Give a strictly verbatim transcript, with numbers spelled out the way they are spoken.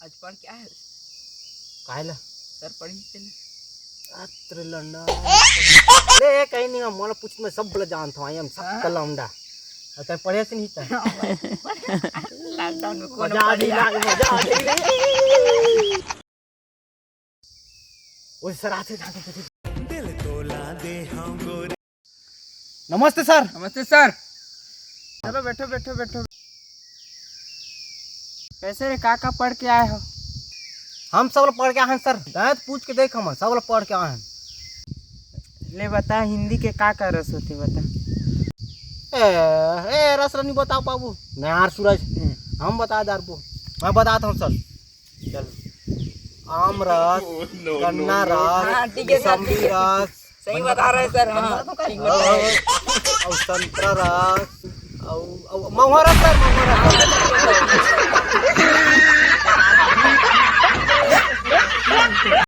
आज पढ़ के आए? काहे ला? सर पढ़ी चले। अत्र लंडा। ले, कहीं नहीं, मोला पूछ, मैं सब ला जानत हूँ, आई एम सब हाँ। लौंडा। और तैं पढ़े से नहीं था। लॉकडाउन में कौन मजा आ गई, पढ़ेगा? मजा आ गई। ओए सर, आते, आते, आते। नमस्ते सर। नमस्ते सर। चलो बैठो, बैठो, बैठो। कैसे रे, का का पढ़ के आए हो? हम सब ला पढ़ के आए हैं सर। दाएं तो पूछ के देख, हम सब ला पढ़ के आए हैं। ले बता, हिंदी के का का रस होथे, बता। ए, ए रस ला नहीं बता पाबू। नहीं यार सूरज, हम बता डारबो। मैं बताता हूँ सर। चल, आम रस, गन्ना रस, हाँ, ठीक है सर, मौसम्बी ठीक है। रस, सही बता रहे हैं सर, हाँ। और, और संतरा रस, और, और महुआ रस सर, महुआ रस।